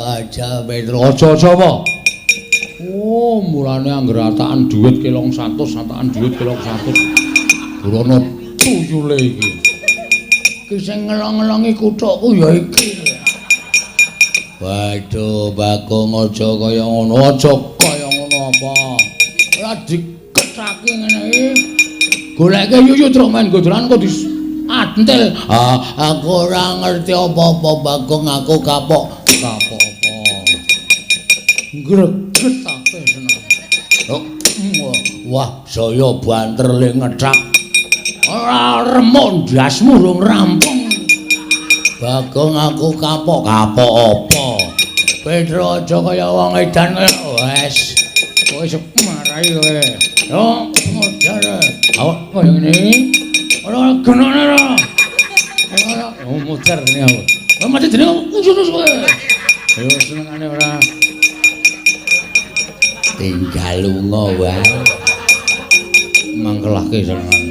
Aja Petro, aja-aja apa? Oh, mulane anggere atakan dhuwit kelong 100, atakan dhuwit kelong 100. Burono tuyule iki. Iki sing ngelong-ngelongi kuthukku ya iki. Waduh, Bagong aja kaya ngono, aja kaya ngono apa? Ora dikethaki ngene iki. Goleke yuyu truk main godolan kok di antil. Ah, aku ora ngerti apa-apa Bagong, aku kapok. Kapok apa? Gregetake seneng. Oh, wah, saya banter le ngethak. Ora remuk ndasmu rung rampung. Bagong aku kapok. Kapok apa? Petro aja kaya wong edan kaya wes. Kowe iso marahi kowe. Yo, modar. Awak kaya ngene. Ora genane ora. Ora, oh modar jenenge aku. Kowe mati jenenge khusus kowe. Ayo senengane ora. Tinggal lunga wae. Mangkelake senengane.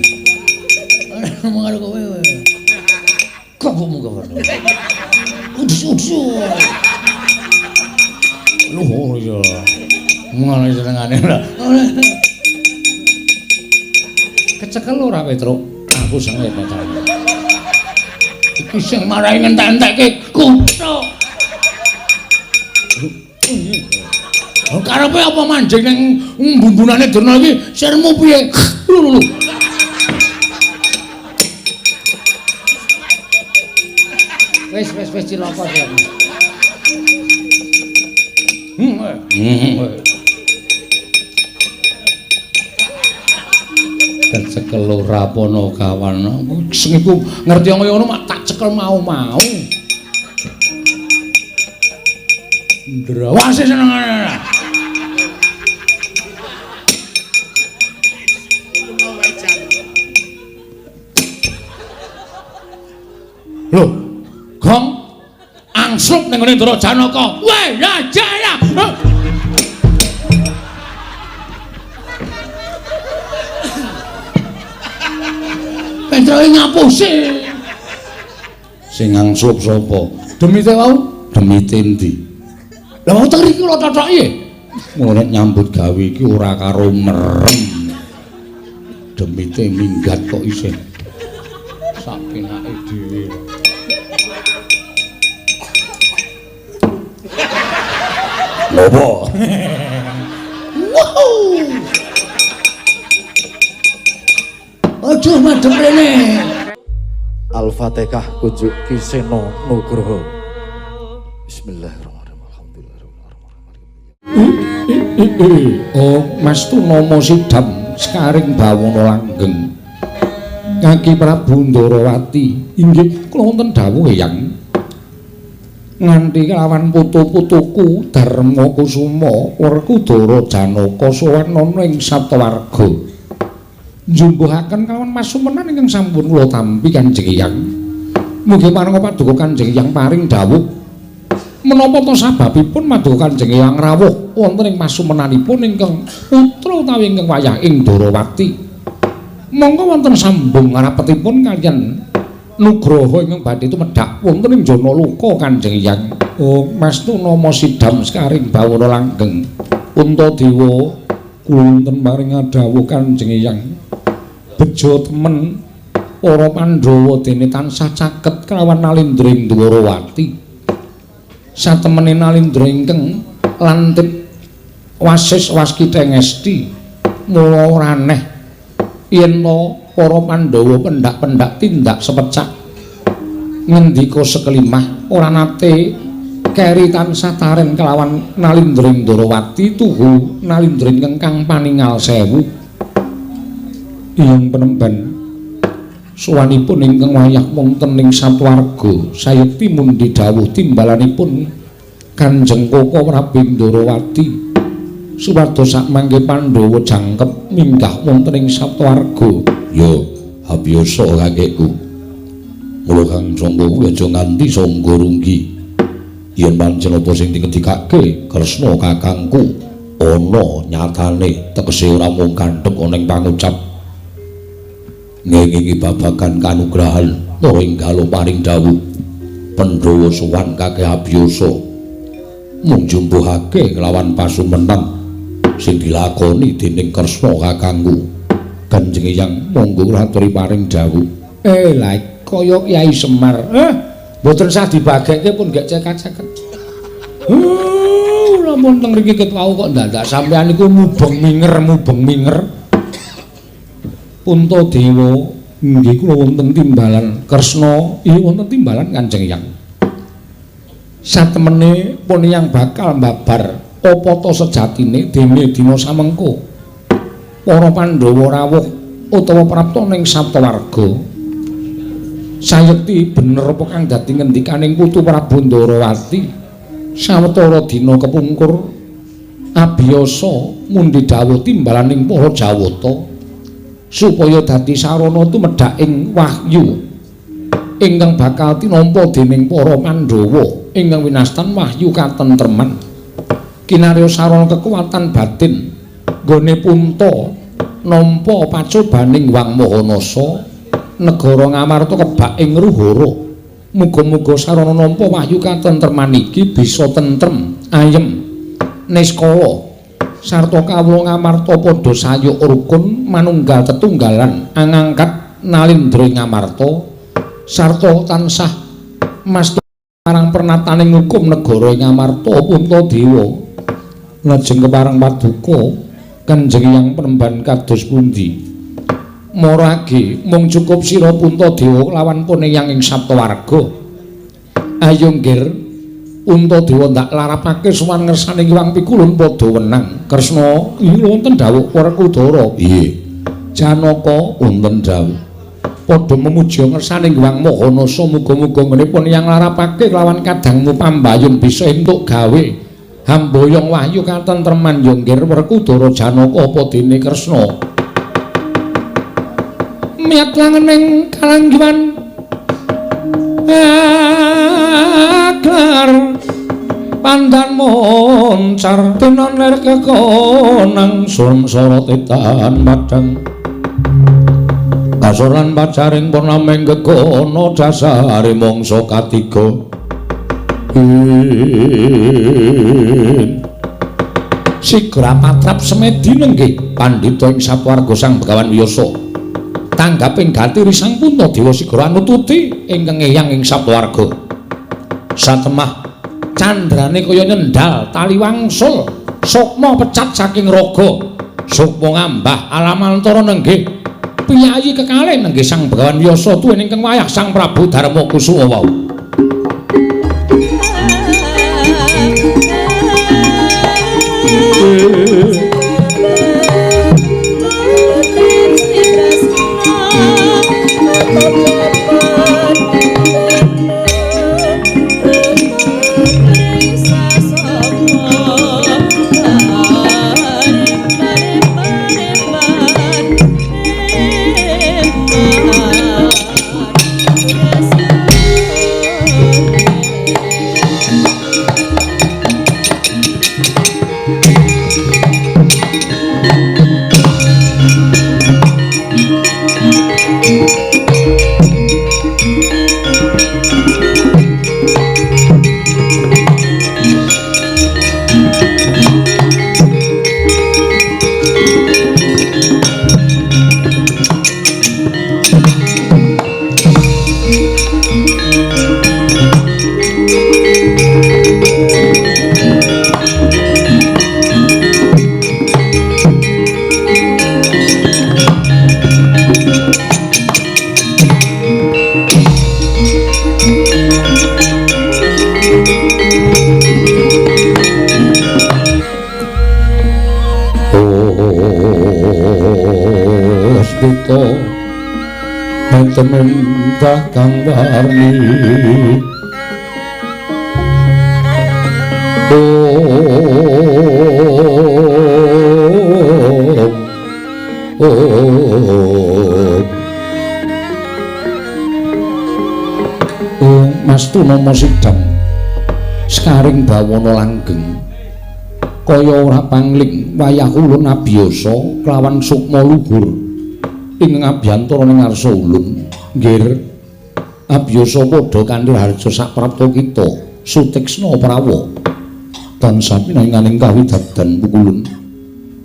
Ora ngomong karo kowe kowe. Kapokmu kapan? Udus-udus. Luhur ya. Ngono senengane ora. Kecekel ora Petruk? Aku sengit Petruk. Iki sing marahi ngentek-entekke kuthuk. Oh, karepe apa manjing ning bumbunane Durna iki sirmu piye? Lho lho. Wis wis wis cilaka cilaka. Kecekel ora Panakawan. Sing iku ngerti kaya ngono mak tak cekel mau-mau. Ndrawase senengane. Lho, Gong angslup ning ngene Ndara Janaka. Weh, ya jaya. Petroke ngapusi. Sing angslup sapa? Demite wau? Demite endi? Lah wong teng riki kula thothoki. Nek nyambut gawe iki ora karo merem. Demite minggat kok isih sak penake dhewe. Ngopo? Wow. Aduh madhep rene. Al-Fatihah kunjuk Ki Seno Nugroho. Bismillahirrahmanirrahim. Alhamdulillahirabbil alamin. Oh, Mas Tunama Sidam sekaring bawana langgeng. Kaki Prabu Ndarawati inggih kula wonten dawuh Eyang. Nganti kelawan putu-putuku Darma Kusuma Werkudara Janaka sowan ana ing Saptawarga. Njumbuhaken kelawan masumenan ingkang sampun kula tampi Kanjeng Eyang. Mugi paring paduka Kanjeng Eyang paring dawuh menapa to sababipun paduka Kanjeng Eyang rawuh wonten ing masumenanipun ingkang putra utawi ingkang wayah ing Ndarawati. Monggo wonten sambung rapetipun kaliyan nugraha ingkang badhe tumedhak wonten ing Janaloka Kanjeng Eyang. Oh, Mas Tunama Sidam sekaring bawana langgeng. Puntadewa kula wonten paring dawuh Kanjeng Eyang. Bejo temen para Pandhawa dene tansah caket kelawan Nalindra ing Dwarawati. Satemene Nalindra ingkang lantip wasis waskita ngesti mula ora aneh yen to para Pandhawa pendak-pendak tindak sepecak ngendika sekelimah ora nate keri tansah taren kelawan Nalindra ing Dwarawati tuhu Nalindra ingkang paningal sewu. Iyang penemban sowanipun ingkang wayah wonten ing Satwarga sayekti mundi dawuh timbalanipun Kanjeng Koko Prabu Ndarawati supados sakmangke Pandhawa jangkep minggah wonten ing Satwarga. Ya abiyasa kakekku. Mula Kang Sangga kuwi aja nganti sangga runggi. Yen pancen apa sing dingendikake Kresna kakangku ana nyatane tegese ora mung kandhek ana ing pangucap. Ngengingi babagan kanugrahan para inggalo paring dawuh Pandhawa sowan kakeh abiyasa. Mung jumbuhake kelawan pasumeneng sing dilakoni dening Kresna kakangku. Kanjeng Eyang monggo kula aturi paring dawuh. Lha kaya Kyai Semar. Mboten sah dibagekke pun gek cekat-ceket. Lamun teng mriki ket wau kok ndandak sampeyan niku mubeng minger. Puntadewa inggih kula wonten timbalan Kresna, iya wonten timbalan Kanjeng Eyang. Satemene pun yang bakal mbabar apa ta sejatine dene dina samengko. Para Pandhawa rawuh utawa prapta ning Saptawarga. Sayekti bener apa kang dadi ngendikaning Putu Prabu Ndarawati. Sawetara dina kepungkur abiyasa mundi dawuh timbalaning para Jawata supaya dadi sarana tumedhak ing wahyu ingkang bakal tinampa dening para Pandhawa ingkang winastan wahyu katentreman. Kinarya sarana kekuatan batin nggone punta nampa pacobaning Wang Mahanasa negara Ngamarta kebak ing ruhara. Muga-muga sarana nampa wahyu katentreman iki bisa tentrem, ayem, niskala sarta kawula Ngamarta padha sayuk rukun manunggal tetunggalan angangkat nalindra Ngamarta sarta tansah masta marang pernataning hukum negara Ngamarta. Puntadewa lajeng kepareng paduka Kanjeng Eyang penemban kados pundi? Marage mung cukup sira Puntadewa lawan pun eyang ing Saptawarga. Ayo nggir Puntadewa ndak larapake sowan ngersane Hyang Pikulun padha wenang. Kresna iki wonten dawuh Werkudara. Iya. Janaka wonten dawuh. Padha memuja ngersane Hyang Mahanasa muga-muga nggone pun eyang larapake lawan kadangmu pambayun bisa entuk gawe hamboyong wahyu katentreman yo nggir Werkudara Janaka apa dene Kresna. Miat langening kalanggiwan akar pandan moncar tenan ler kekonang sun sorot etan padang kasoran pacaring purnaming gegono dasare mangsa katiga. Sigra patrap semedi nenggih pandhita ing sapuwarga Sang Begawan Wiyasa. Tanggaping gatiri Sang Puntadewa sigra anututi ingkang eyang ing sapuwarga. Satemah candrane kaya nyendal tali wangsul sukma pecat saking raga. Sukma ngambah alamantara nenggih piyayi kekalih nenggih Sang Begawan Wiyasa tuwin ingkang wayah Sang Prabu Darma Kusuma wau. Temendah kang warni om om Mas Tunama Sidam sekaring bawana langgeng kaya ora pangling wayah ulun abiyasa kelawan sukma luhur ing ngabiyantara ning ngarsa ulun. Nggir abiyasa padha kanthi harja saprapta kita Suteksna Prawa. Tansah pinanganing kawidabdan pukulun.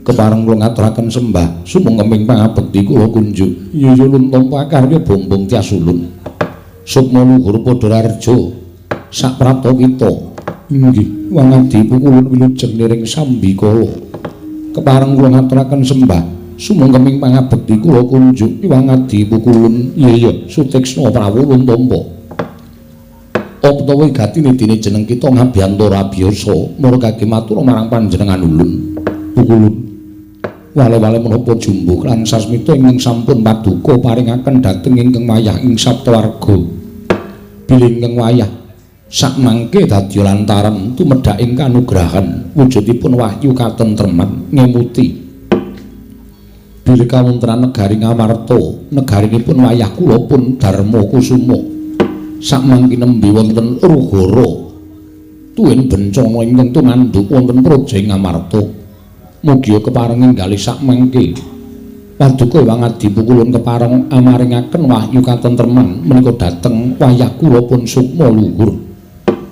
Kepareng kula ngaturaken sembah sumangga pangabekti kula kunjuk. Iya ya lun tampa karya bombong tias ulun. Sukma luhur padha rareja saprapta kita. Inggih, wangadi pukulun wilujeng niring sambikala. Kepareng kula ngaturaken sembah sumangga pangabekti kula kunjuk. Wangadi pukulun. Iya ya Suteksna Prawu lun tampa. Apa gatine dene jeneng kita ngabiyantara abiyasa mara kage matur marang panjenengan ulun. Pukulun wale-wale menapa jumbuh lan sasmita ingkang sampun paduka paringaken dhateng ingkang wayah ing saptawarga. Bilih ingkang wayah sakmangke dadi lantaran tumedhaking kanugrahan wujudipun wahyu katentreman ngemuti. Bilih kawontenan negari Ngamarta, negarinipun wayah kula pun Darma Kusuma. Sakmangke nembe wonten Ruhara tuwin bencana ingkang tumanduk wonten praja Ngamarta. Mugia kepareng nggalih sakmangke paduka wangadi pukulun kepareng amaringaken wahyu katentreman menika dhateng wayah kula pun sukma luhur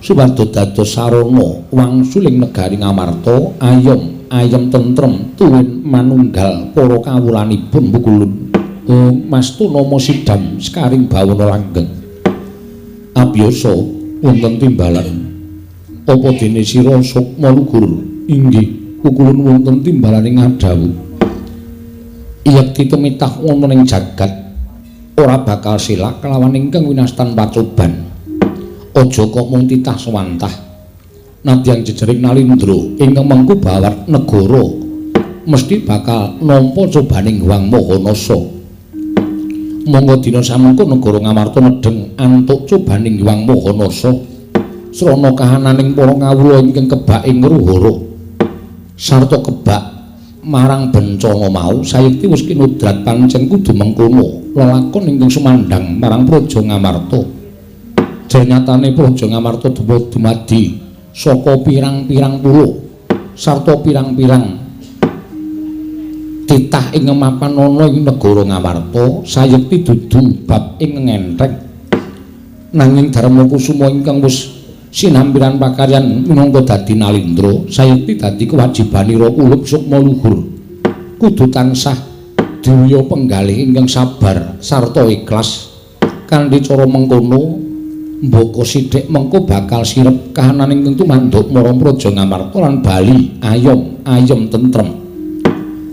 supados dados sarana wangsuling negari Ngamarta ayom ayem tentrem tuwin manunggal para kawulanipun pukulun. Mastu nama sidam sekaring bawana langgeng. Abiyasa wonten timbalan. Apa dene sira sukma luhur? Inggih. Pukulun wonten timbalane ngadhawuh. Yekti tumitah wonten ing jagat ora bakal selak kelawan ingkang winastan pacoban. Aja kok mung titah sewantah. Nadyan jejering Nalindra ingkang mengku bawat negara mesti bakal nampa cobaning Hyang Mahanasa. Monggo dina samengko negara Ngamarta nedheng antuk cobaning Hyang Mahanasa. Srana kahananing para kawula ingkang kebak ing Ruhara sarta kebak marang bencana mau sayekti wis kinudrat pancen kudu mengkono lelakon ingkang sumandhang marang praja Ngamarta. Janyatane praja Ngamarta dumadi saka pirang-pirang pulo sarta pirang-pirang titah ing mapan ana ing negara Ngamarta sayekti dudu bab ing ngentheng. Nanging Darma Kusuma ingkang wis sinampiran pakaryan minangka dadi Nalindra sayekti dadi kewajibanira ulup sukma luhur kudu tansah duya penggalih ingkang sabar sarta ikhlas kanthi cara mengkono mbaka sithik mengko bakal sirep kahanan ingkang tumanduk marang praja Ngamarta lan bali ayom ayem tentrem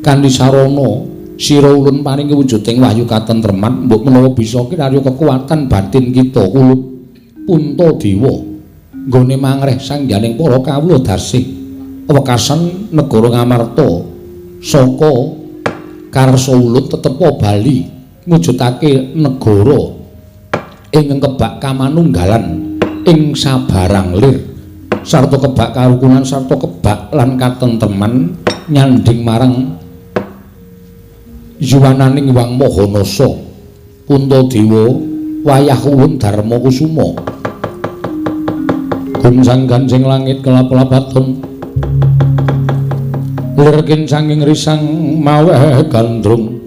kanthi sarana sira ulun paringi wujuding wahyu katentreman mbok menawa bisa kinarya kekuatan batin kita ulup Puntadewa nggone mangreh sangyaning para kawula dasih wekasan negara Ngamarta saka karsa ulun tetepa bali mujudake negara ingkang kebak kamanunggalan ing sabarang lir sarta kebak karukunan sarta kebak lan katentreman nyanding marang yuwananing Hyang Mahanasa. Puntadewa wayah ulun Darma Kusuma. Gunsang gancing langit kelap-lapaton lir kincanging risang maweh gandrung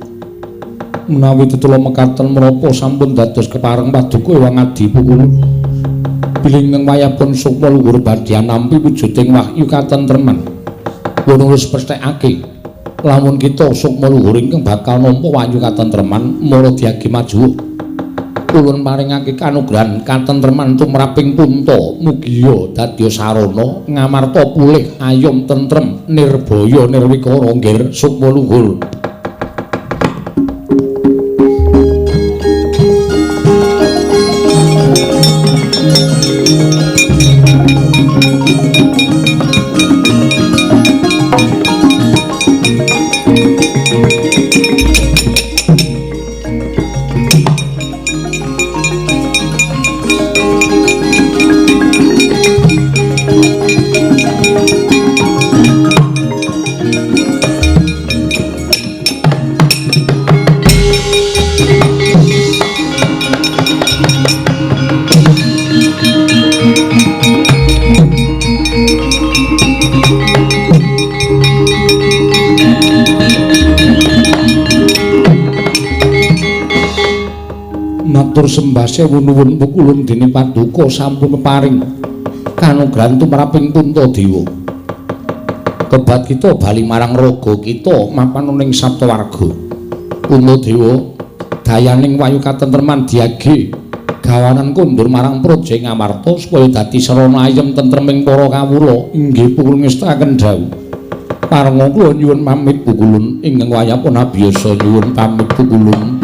menawi tetula mekaten menapa sampun dados kepareng paduka wangadi pukulun. Bilih ingkang wayahipun sukma luhur badhe nampi wujuding wahyu katentreman wono wis pesthekake lamun kita sukma luhur ingkang bakal nampa wahyu katentreman mara diagi maju. Ulun paringake kanugrahan katentreman tumraping Punta mugia dadi sarana Ngamarta pulih ayom tentrem nirbaya nirwikara nggir sukma luhur. Matur sembah sewu nuwun pukulun dene paduka sampun paring kanugrahan tumraping Puntadewa. Kebat kita bali marang raga kita mapan ning Saptawarga. Puntadewa dayaning wayu katentreman diage gawanan kondur marang Praja Ngamarta supaya dadi sarana ayem tentreming para kawula. Inggih pukul ngestakaken dawuh. Parenga kula nyuwun pamit pukulun ingkang wayapun abiyasa nyuwun pamit pukulun.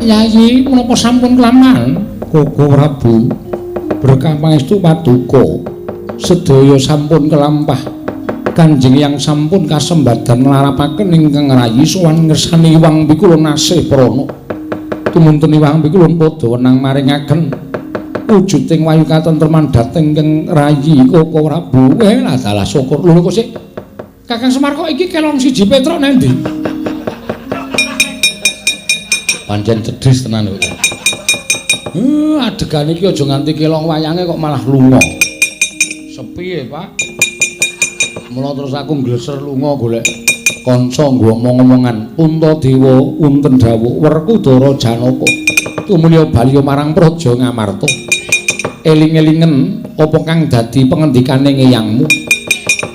Yayi menapa sampun kelaman? Koko Prabu berkah pangestu paduka sedaya sampun kelampah. Kanjeng yang sampun kasembadan nglarapaken ingkang rayi sowan ngersani Hyang Pikulun nasih prana. Tumunten Hyang Pikulun padha wenang maringaken wujuding wayu katentreman dhateng ingkang rayi Koko Prabu. Lah dalah syukur. Lho kok sik Kakang Semar kok iki kelong siji Petruk nang ndi? Pancen cedhis tenan kok. Adegane iki aja nganti kelong wayange kok malah lunga. Sepi e, Pak. Mula terus aku ngleser lunga golek kanca nggo omong-omongan. Puntadewa wonten dawuh Werkudara Janaka tumulya bali marang Praja Ngamarta. Eling-elingen apa kang dadi pengendikane ngeyangmu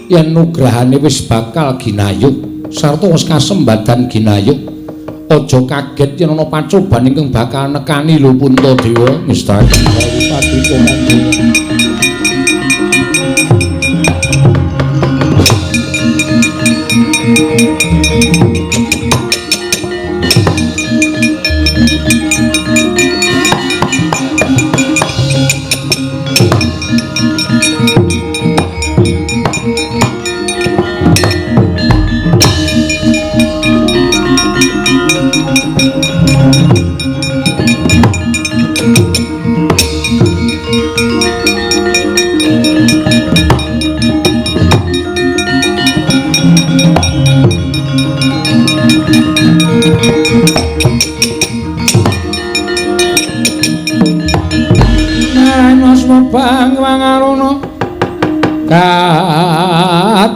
yen nugrahane wis bakal ginayuh sarta wis kasembadan ginayuh. Aja kaget yen ana pacoban ingkang bakal nekani lho Puntadewa. Ngestakaken dawuh paduka manjing.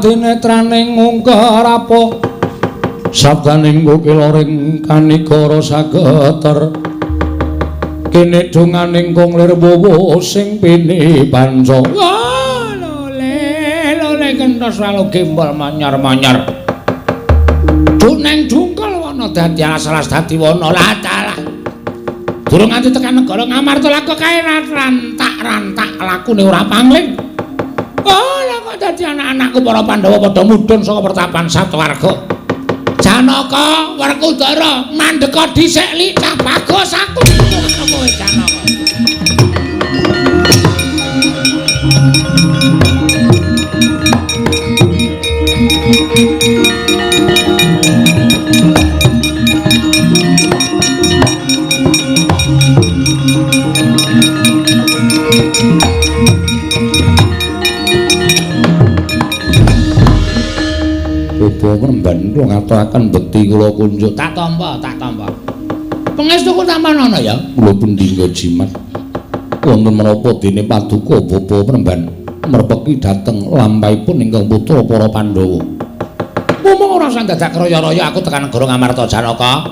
Kadenetraning mungker apa sabdaning kukiloring kanikara sageter kene donganing kong lir wowo sing pini panca. Lole lole kentos lalu gembol manyar-manyar duneng dungkul wana dadi alas-alas dadi wana latalah durung nganti tekan negara Ngamarta laku kae rantak-rantak lakune ora pangling. Dadi anak-anakku para Pandhawa padha mudhun saka pertapan Satwarga. Janaka, Werkudara, mandeka dhisik licah bagus aku karo kowe Janaka. Ngremban kula ngaturaken bekti kula kunjuk. Tak tampa, tak tampa. Pangestuku tampanana ya. Kula pendhingga jimat. Wonten menapa dene paduka Bapa Penemban merpeki dhateng lampahipun ingkang putra para Pandhawa. Mumung ora usah dadak kraya-raya aku tekan negara Ngamarta Janaka.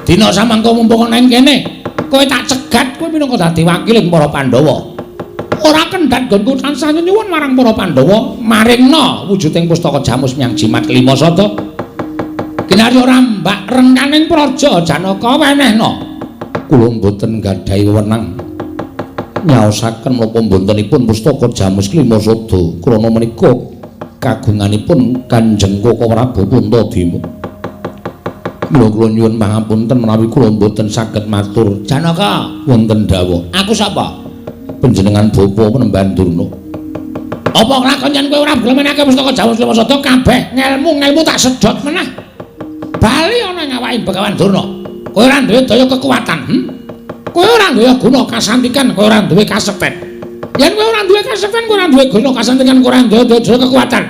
Dina samangka mumpung ana ing kene, kowe tak cegat kowe minangka dadi wakiling para Pandhawa. Ora kendhat nggonku tansah nyuwun marang para Pandhawa maringna wujuding pustaka Jamus menyang Jimat Kelima Sada. Kinarya ora mbak rengkaning praja Janaka wenehna. Kula mboten gadhahi wewenang nyaosaken menapa mbontenipun pustaka Jamus Kelima Sada krana menika kagunganipun Kanjeng Koko Prabu Puntadewa. Mula kula nyuwun pangapunten menawi kula mboten saged matur. Janaka, wonten dawuh. Aku sapa? Panjenengan Bapa Penemban Durna. Apa nglakon yen kowe ora gelem menehake pustaka Jamus Kelima Sada kabeh ngelmu-ngelmu tak sedhot meneh. Bali ana ing awake Begawan Durna. Kowe ora duwe daya kekuatan, Kowe ora duwe guna kasantikan, kowe ora duwe kasekten. Yen kowe ora duwe kasekten, kowe ora duwe guna kasantikan, kowe ora duwe daya kekuatan.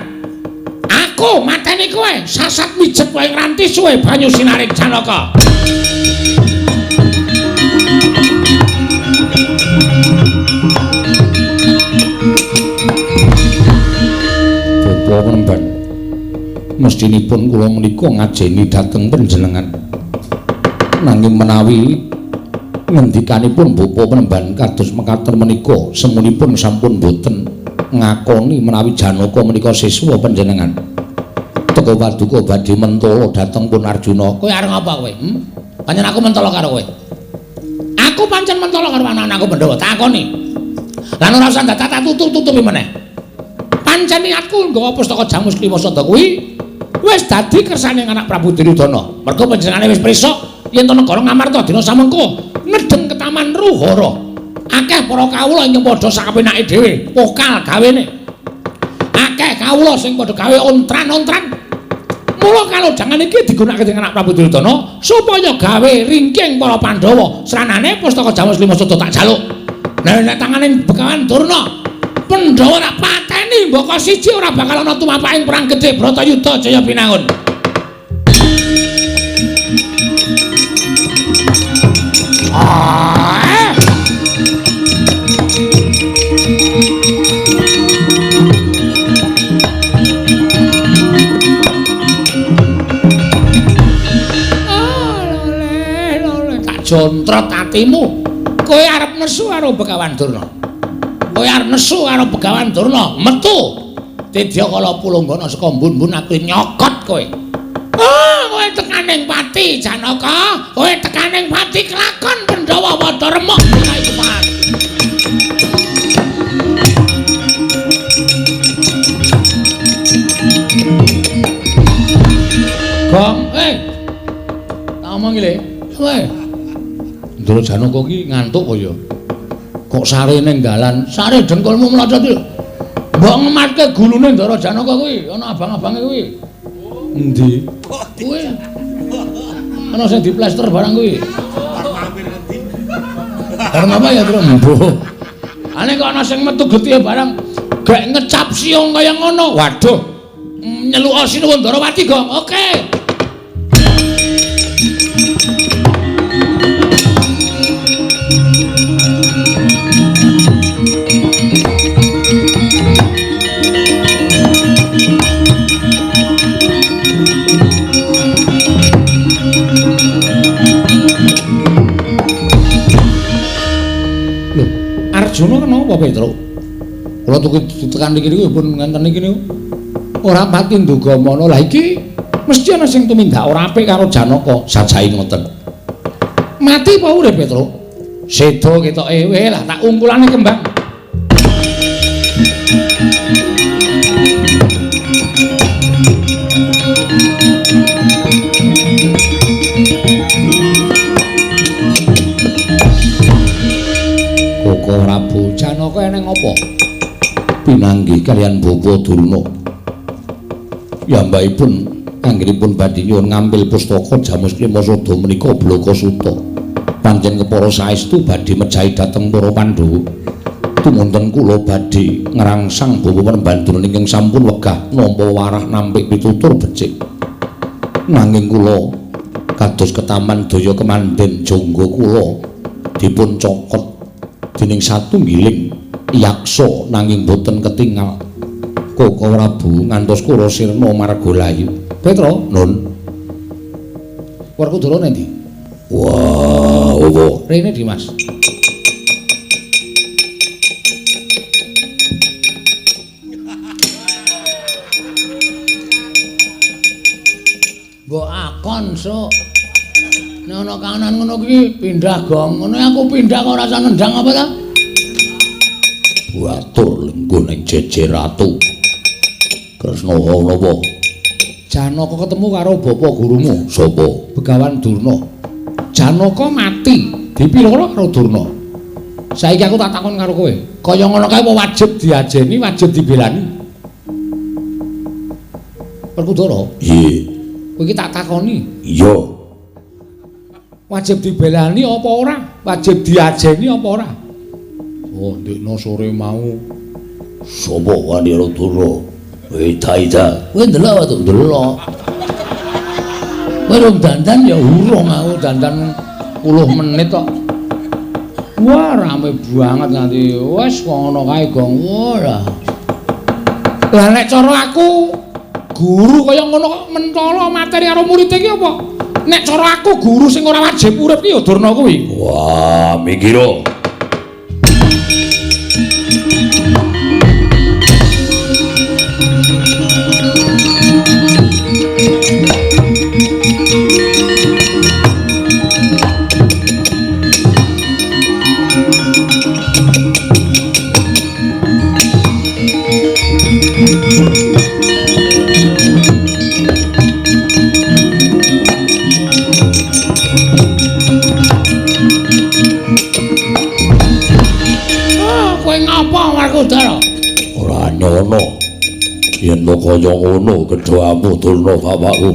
Aku mateni kowe, sasat mijet kowe ngranti suwe banyu sinaring Janaka. Bapa Penemban, mestinipun kula menika ngajeni dhateng panjenengan. Nanging menawi ngendikanipun Bapa Penemban kados mekaten menika semunipun sampun boten ngakoni menawi Janaka menika siswa panjenengan. Teka paduka badhe mentala dhateng pun Arjuna. Kowe arep ngapa kowe? Pancen aku mentala karo kowe. Aku pancen mentala karo anak-anakku Pandhawa, takoni. Lan ora usah dadak tak tutup-tutupi meneh. Pancen niatku nggawa pustaka Jamus Kelima Sada kuwi wis dadi kersane anak Prabu Duryudana. Mergo panjenengane wis prisa yen to negara Ngamarta dina samengko nedheng ke Taman Ruhara. Akeh para kawula ingkang padha sakapenake dhewe, pokal gawene. Akeh kawula sing padha gawe ontran-ontran. Mula kalodhangan iki digunakake dening anak Prabu Duryudana supaya gawe ringking para Pandhawa. Sranane pustaka Jamus Kelima Sada tak jaluk. Nah nek tangane Begawan Durna, Pandhawa tak pateni mbaka siji ora bakal ana tumapaking perang gedhe Bratayuda Jaya Binangun. Jontrot atimu. Kowe arep nesu karo Begawan Durna. Kowe arep nesu karo Begawan Durna, metu. Tidya kala pulunggana saka mbun-mbun aku nyokot kowe. Oh, kowe tekaning pati Janaka, kowe tekaning pati kelakon Pandhawa padha remuk iku Pak. Gong, tak omong iki le. Kowe Ndara Janaka iki ngantuk kaya. Kok sare ning dalan, sare dengkulmu mlocot iki. Mbok ngematke gulune Ndara Janaka kuwi, ana abang-abange kuwi. Endi? Kuwi. Ana sing diplester barang kuwi. Barang apa ya, Tru? Mbuh. Ane kok ana sing metu getihe barang gek ngecap siung kaya ngono. Waduh. Nyeluka Sinuwun Ndarawati, Gong. Oke. Arjuna kenapa Petro? Kula tuku tekan niki niku pun ngenten niki niku. Ora pati nduga mono. Lah iki mesti ana sing tumindak ora apik karo Janaka, sajahe ngoten. Mati apa urip Petro? Sedo ketoke weh lah tak ungkulane kembang. Koko Prabu Janaka eneng apa? Pinanggih kaliyan Bapa Durna. Piyambakipun anggenipun badhe nyuwun ngambil pustaka Jamus Kelima Sada menika Blaka Suta. Pancen kepara saestu badhe mejahi dhateng para Pandhawa. Tumunten kula badhe ngrangsang Bapa Penemban Durna ingkang sampun wegah nampa warah nampik pitutur becik. Nanging kula Kados ketaman daya kemanden jangga kula dipun cokot dening satunggiling yaksa nanging boten ketingal. Koko Prabu ngantos kula sirna marga layu. Petra, Nun. Werkudara nendi? Wah, opo? Rene Dimas. Mbok akon sok. Nek ana kahanan ngono kuwi pindah gong. Ngono aku pindah kok ora usah nendang apa ta? Batur lengguh ning jejer ratu. Kresna napa? Janaka ketemu karo bapa gurumu. Sapa? Begawan Durna. Janaka mati dipiloro karo Durna. Saiki aku tak takon karo kowe. Kaya ngono kae apa wajib diajeni, wajib dibelani? Werkudara? Nggih. Kowe iki tak takoni. Iya. Wajib dibelani apa ora? Wajib diajeni apa ora? Oh, ndekno sore mau. Sapa wani karo Durna? Ida-ida. Kowe ndelok apa to? Ndelok. Kowe rung dandan ya urung aku dandan 10 menit kok. Wah, rame banget nganti wis ngono kae gong ora. Lah nek cara aku guru kaya ngono kok mentolo materi karo murid iki apa? Nek cara aku guru sing ora wajib urip ki ya Durna kuwi. Wah, mikira. Werkudara? Ora nyono. Yen to kaya ngono gedhamu Durna bapakku.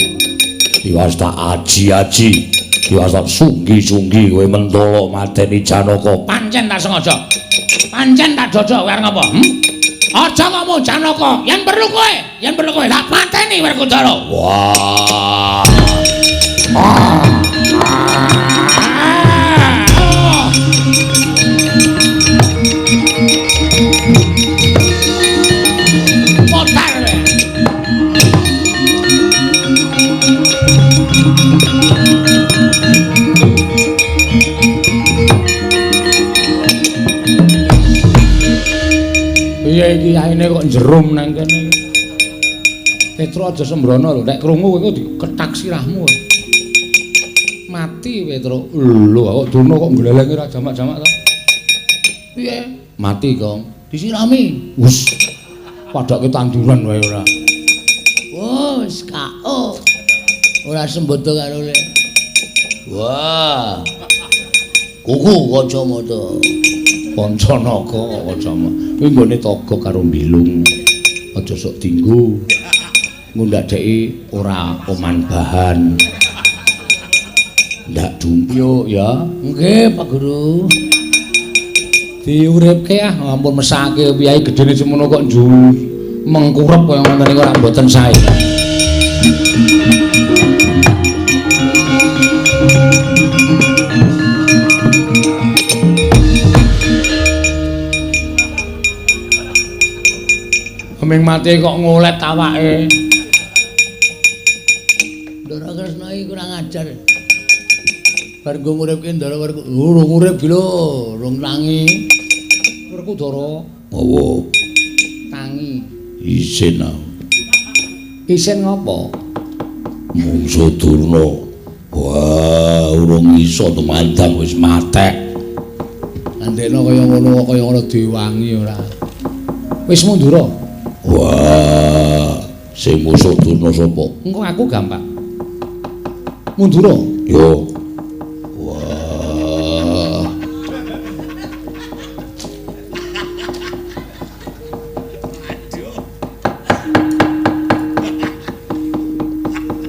Tiwas tak aji-aji, tiwas tak sunggi-sunggi kowe mentolo mateni Janaka. Pancen tak sengaja. Pancen tak dodo kowe arep ngapa? Aja ngomong Janaka, yen perlu kowe, yen perlu kowe tak pateni Werkudara. Wah. Piye iki yaine kok jerum nang kene. Petro aja sembrono lho, nek krungu kowe diketak sirahmu. Mati Petro. Lho kok Durna kok glelenge ora jamak-jamak to. Piye? Mati, Kong. Disirami. Wus. Padake tanduran wae ora. Wes KO. Ora sembodo karo le. Wah. Kuku kacamata. Pancanaga kacamata. Kuwi nggone toga karo mbilung. Aja sok dinggo. Ngundhakdeki ora oman bahan. Ndak dumpyuk ya. Nggih, Pak Guru. Diuripke ah, ampun mesake piyai gedene semono kok njur mengkurep kaya ngoten niku ora mboten sae. Ming mati kok ngolet awake. Ndara Kresna iki kurang ajar. Bar nggo nguripke Ndara Werkudara, urung urip ki lho, urung tangi. Werkudara, Apa? Tangi. Isin aku. Isin ngopo? Mungsu Durna. Wah, urung iso tumandang wis matek. Andekno kaya ngono kaya ngono diwangi ora. Wis mundura. Wah, sing musuh Durna sapa? Engko aku gampang. Mundura. Yo. Wah.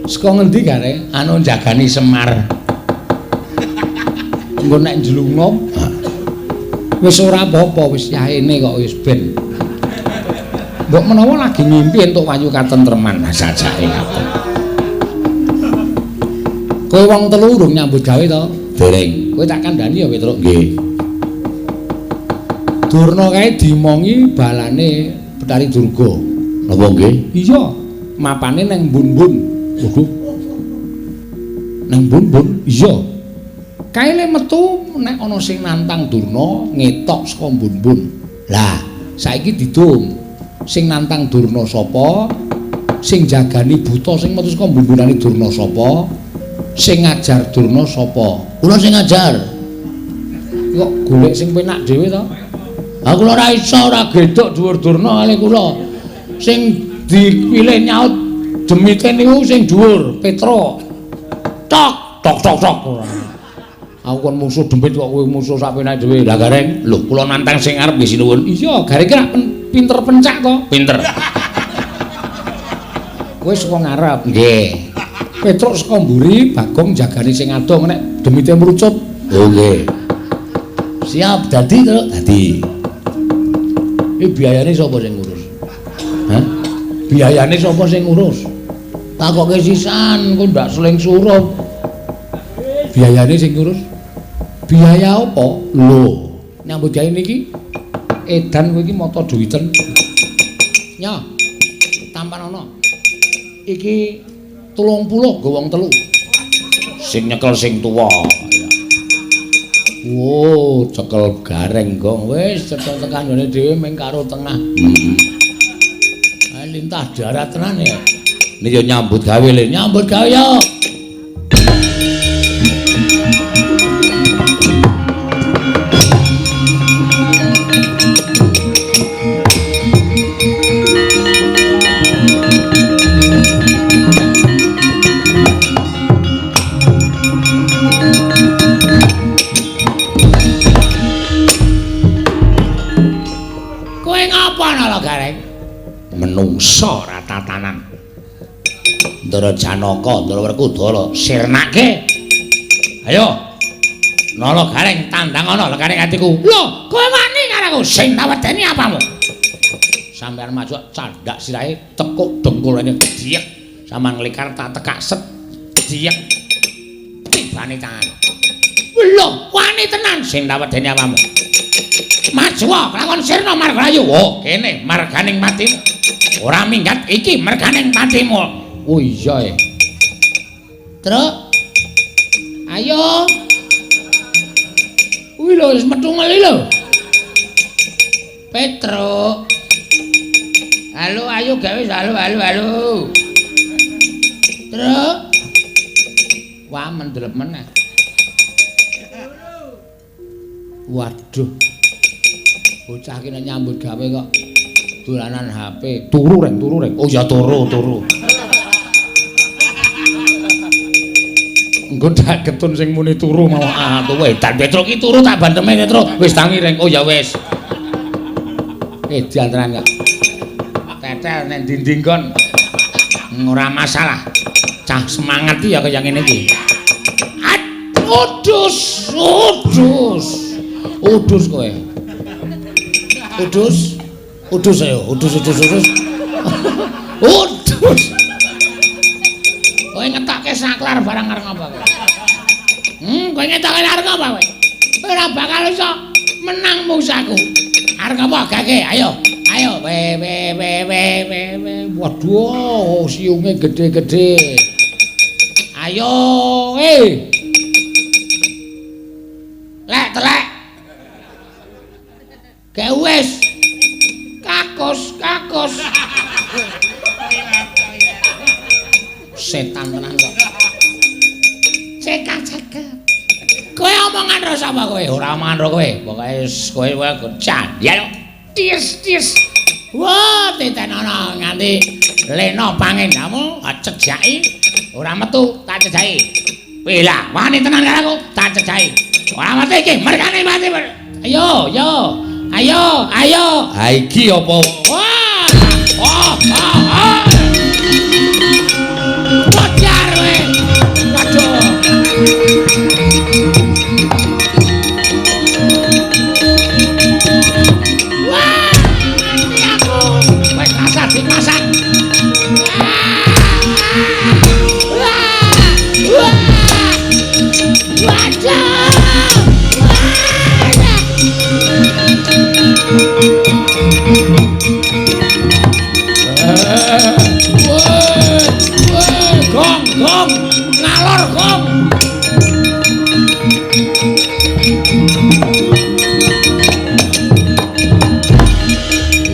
Saka ngendi kare? Anu jagani Semar. Engko nek njlungup wis ora apa-apa, wis yaene kok wis ben. Mbok menawa lagi ngimpi entuk wayu katentreman sajake ngaten. Kowe wong telu urung nyambut gawe to? Dereng. Kowe tak kandhani ya, Petruk. Nggih. Durna kae dimongi balane Betari Durga. Napa nggih? Iya, mapane nang Bun-bun. Waduh. Nang Bun-bun? Iya. Kae le metu nek ana sing nantang Durna ngetok saka Bun-bun. Lah, saiki didum. Sing nantang Durna sapa? Sing jagani buta sing metu saka bun-bunane Durna sapa? Sing ngajar Durna sapa? Kula sing ngajar. Kok golek sing penak dhewe to? Ha kula ora iso ora gedhok dhuwur Durna kali kula. Sing dipilih nyaut demite niku sing dhuwur, Petruk. Tok tok tok tok. Aku kon musuh demit kok kowe musuh sak penake dhewe. Lah Gareng, lho kula nantang sing arep nggih sinuwun. Iya, Gareng ki rak pinter pencak to? Pinter. Kowe saka ngarep. Nggih. Petruk saka mburi, Bagong jagani sing adoh nek demite mrucut. Oh nggih. Siap dadi, Truk? Dadi. Iki biayane sapa sing ngurus? Hah? Biayane sapa sing ngurus? Takoke sisan, kok ndak seling surup. Biayane sing ngurus? Biaya apa? Lho, nyambut gawe niki edan kowe iki mata duwiten. Nyo. Tampan ana. Iki 30 nggo wong telu. Sing nyekel sing tuwa. Wo, cekel Gareng gong wis cetha tekan nggone dhewe ming karo tengah. Heeh. Lintah darat tenan ya. Ini yo nyambut gawe le, nyambut gawe yo. Kowe ngapa nala Gareng? Menungso ora tatanan. Ndara Janaka, Ndara Werkudara, sirnake. Ayo. Nala Gareng tandang ana lekane atiku. Lho, kowe wani karo aku? Sing tak wedeni apamu? Sampeyan maju candhak sirahe tekuk dengkulane diyek. Sampeyan nglikar tak tekak set diyek. Tibane tangan. Lho, wani tenan. Sing tak wedeni apamu? Maju lakon sirna margalayu. Oh, kene marganing patimu. Ora minggat iki merganing patimu. Oh iya e. Truk. Ayo. Kuwi lho wis metu ngeli lho. Petruk. Halo, ayo gawe halo halo halo. Truk. Wah, mendelep meneh. Waduh. Bocah ki nek nyambut gawe kok dolanan HP. Turu reng, turu reng. Oh ya turu, turu. Engko dak getun sing muni turu mau ah tuwe edan Petruk ki turu tak bandeme Petruk. Wis tangi reng. Oh ya wis. Edan tenan kok. Tetel nek ndi-ndi nggon. Ora masalah. Cah semangat iki ya kaya ngene iki. Udus, udus. Udus kowe. Udus. Udus ayo, udus udus udus. Udus. Kowe ngetokke saklar barang arep ngapa kowe? Kowe ngetokke arep ngapa kowe? Ora bakal iso menang mungsaku. Arep ngapa gage? Ayo. Ayo we we we we we we. Waduh, siunge gede-gede. Ayo, eh. Lek telek. Gak wis. Kakus, kakus. Setan tenan kok. Cekak cekak. Kowe omongan ro sapa kowe? Ora omongan ro kowe. Pokoke kowe wae candhel. Tis tis. Wah, titenono nganti lena pangendamu cejaki ora metu tak cejaki. Wila, wani tenan karo aku tak cejaki. Ora mati iki, merkane mati. Ayo, yo. Ayo, ayo. Ha iki apa? Wah. Oh, oh, oh. Wajar kowe. Waduh. Wah, mati aku. Wis masak dimasak. Wah. Wah. Wah. Weh, weh, gong, gong, ngalor gong.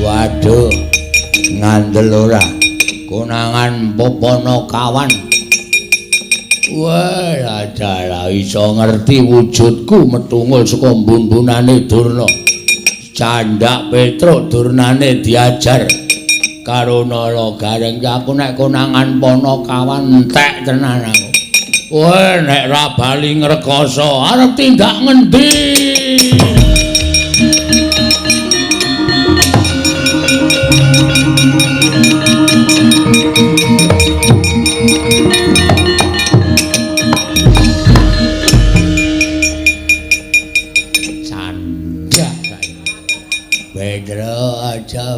Waduh, ngandel ora. Konangan Poponokawan. Wah, adalah iso ngerti wujudku metungul saka mbun-mbunane Durna. Candak Petruk Durnane diajar karo Nala Gareng. Aku nek konangan Ponokawan entek tenan aku. Wah, nek ra bali ngrekoso arep tindak ngendi?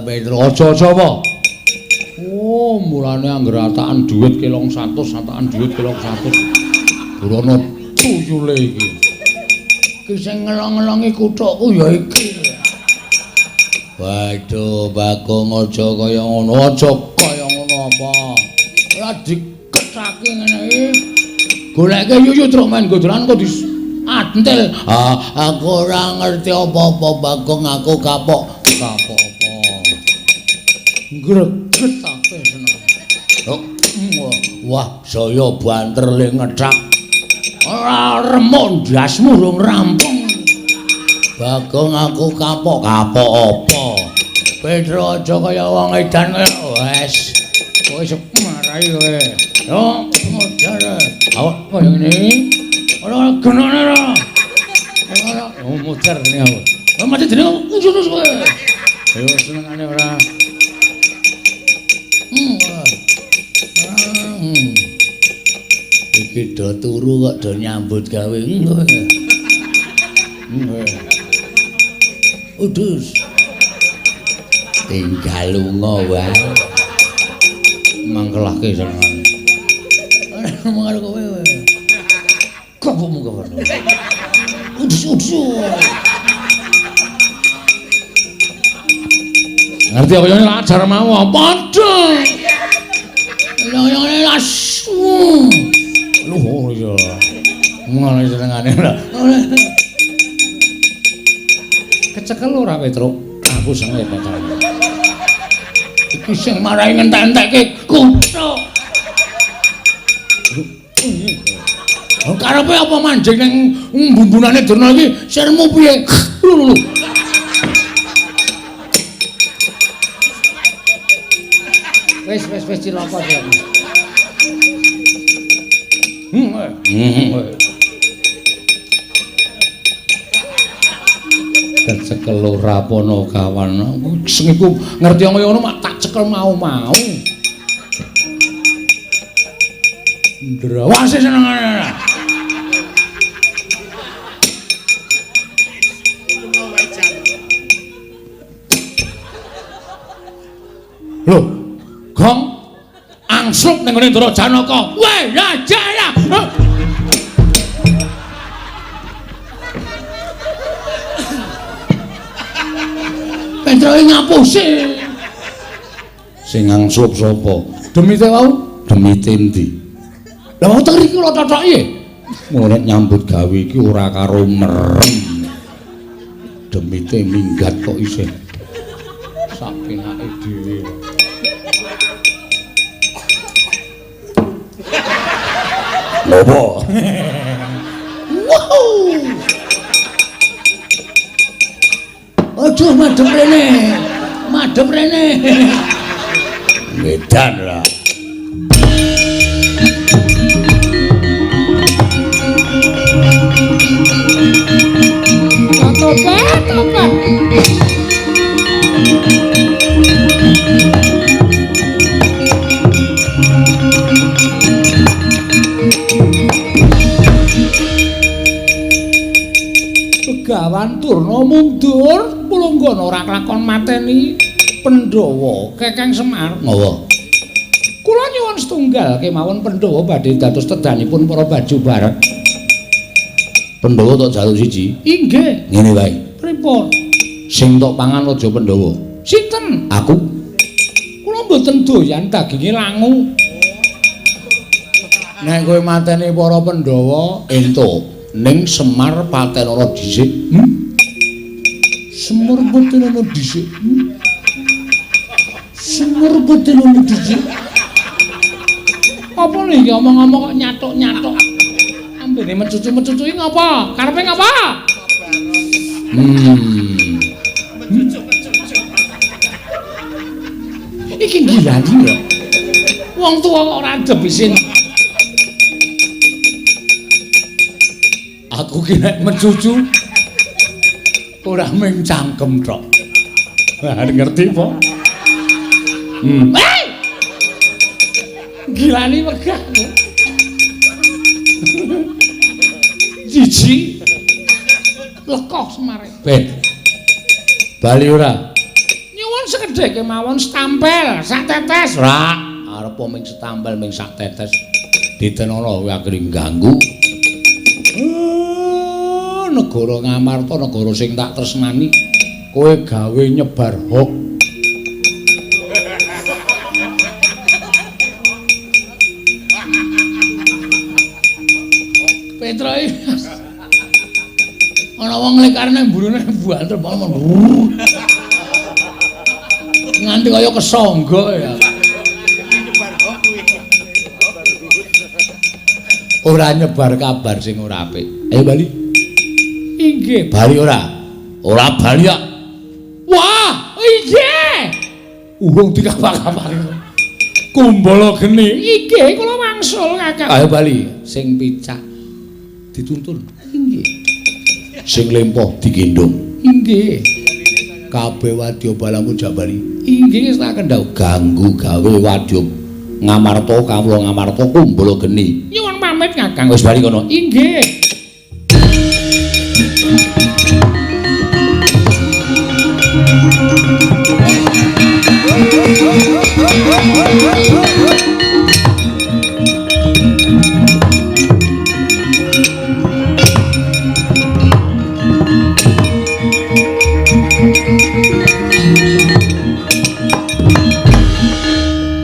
Petro aja-aja apa? Oh, mulane anggere atakan dhuwit kelong 100, atakan dhuwit kelong 100. Burono tuyule iki. Iki sing ngelong-ngelongi kuthukku ya iki. Waduh, Bagong aja kaya ngono, aja kaya ngono apa? Ora dikecake ngene iki. Goleke yuyu truk main godolan kok di antil. Ah, aku ora ngerti apa-apa Bagong, aku kapok. Kapok apa? Greget ake seneng. Oh, wah, saya banter le ngethak. Ora remuk ndasmu rung rampung. Bagong aku kapok. Kapok apa? Petro aja kaya wong edan kaya wes. Kowe iso marahi kowe. Yo, modar. Awak kaya ngene iki. Ora genane ora. Ora, oh modar ngene aku. Kowe mati jenenge khusus kowe. Ayo senengane ora. Iki do turu kok do nyambut gawe. Udus. Tinggal lunga wae. Mangkelake senengane. Ora ngomong karo kowe. Kapokmu kapan? Udus udus. Ngerti apa yang ajar mau padha. Yang lasu. Luhur ya. Ngono senengane ora. Kecekel ora Petruk? Aku seneng pacaran. Iki sing marai ngentek-entekke kuthuk. Karepe apa manjing ning bumbunane Durna iki sirmu piye? Lho lho. Wis wis wis cilaka cilaka. Kecekel ora Ponokawan. Sing iku ngerti kaya ngono mak tak cekel mau-mau. Ndrawase senengane. Lho, gong angslup ning ngene Ndara Janaka. Weh, raja ya. Petroke ngapusi. Sing angslup sapa? Demite wau, demite endi? Lah wong teng riki kula thothoki. Nek nyambut gawe iki ora karo merem. Demite minggat kok isih. Sak penake dhewe. Nopo? Wow. Aduh madhep rene. Madhep rene. Medan lah. Tobat, tobat. Begawan Durna mundur, pulunggana ora kelakon mateni Pandhawa Kekeng Semar. Ngowo. Kula nyuwun setunggal kemawon Pandhawa badhe dados tedanipun para baju barek. Pandhawa tok jaluk siji. Inggih. Ngene wae. Pripun? Sing tok pangan aja Pandhawa. Sinten? Aku. Kula mboten doyan daginge langu. Nek kowe mateni para Pandhawa entuk ning Semar patenana dhisik. Semar patenana dhisik. Semar patenana dhisik. Apa lho iki omong-omong kok nyathuk-nyathuk. Ambene mecucu-mecucu iki ngapa? Karepe ngapa? Iki gilani ya. Wong tuwa kok ora adep isin. Aku ki nek mecucu ora mung cangkem tok. Lah ngerti apa? Hey! Gilani wegah. Jiji. Lekoh Semare. Ben. Bali ora? Nyuwun sekedhik kemawon setampel sak tetes. Ora, arep mung setampel mung sak tetes. Ditenono kowe akhire ganggu. Negara Ngamarta, negara sing tak tresnani, kowe gawe nyebar hoax. Petro iki ana wong nglekar nang mburine banter banget. Nganti kaya kesangga ya. Ora nyebar kabar sing ora apik. Ayo bali. Inggih, bali ora? Ora bali kok. Wah, inggih. Urung dikapak-kapake. Kumbala geni. Inggih, kula wangsul, Kakang. Ayo bali, sing picak dituntun. Inggih. Sing lempoh digendhong. Inggih. Kabeh wadya balamu jak bali. Inggih, wis tak kendhau. Ganggu gawe wadya Ngamarta kawula Ngamarta Kumbala geni. Nyuwun pamit, Kakang. Wis bali kono. Inggih.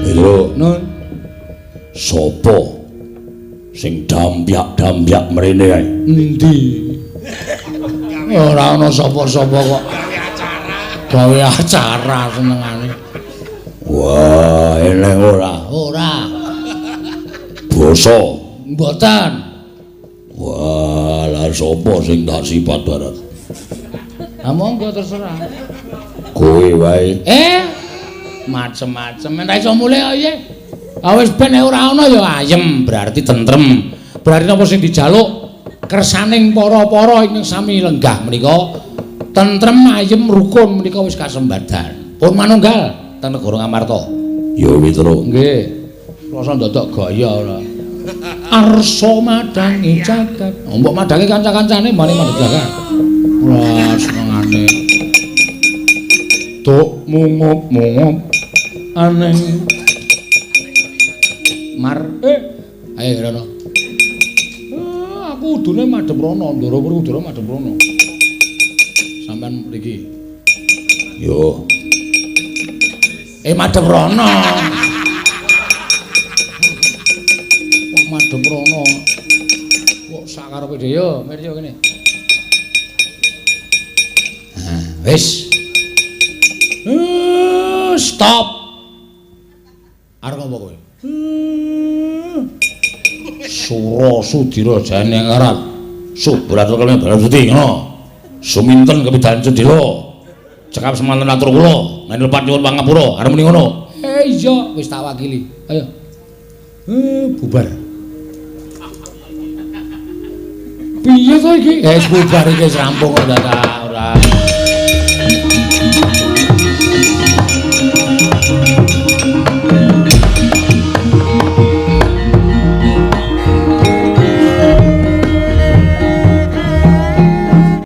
Petro, Nun. Sopo sing dampyak-dampyak mrene kae? Endi? Ora ana sapa-sapa kok. Gawe acara senengane. Wah, eneng ora? Ora. Basa? Mboten. Wah, lah sapa sing tak sipat barat? Ha monggo terserah. Kowe wae. Macem-macem nek iso mulih kok piye? Ah wis ben nek ora ana ya ayem, berarti tentrem. Berarti napa sing dijaluk kersaning para-para ingkang sami lenggah menika tentrem ayem rukun menika wis kasembadan. Pun manunggal teng negara Ngamarta. Ya Witro. Nggih. Rasa ndodok gaya ora. Arsa madangi jagat. Oh, mbok madangi kanca-kancane mane madhep jagat. Ora senengane. Tuk mungup-mungup aneng mar. Ayo rono. Aku udune madhep rono, Ndara Werkudara madhep rono. Sampeyan mriki. Yo. Madhep rono. Kok madhep rono. Kok sak karepe dhewe yo, miryo kene. Nah, wis. Stop. Arep apa kowe? Sura Sudira jane ngarat. Subrata kalih Balasudi ngono. Suminten kepidan cendela. Cekap semanten atur kula, ngene lepat nyuwun pangapura, arep muni ngono. Iya, wis tak wakili. Ayo. Bubar. Piye to iki? Wis bubar iki wis rampung kok ta ora.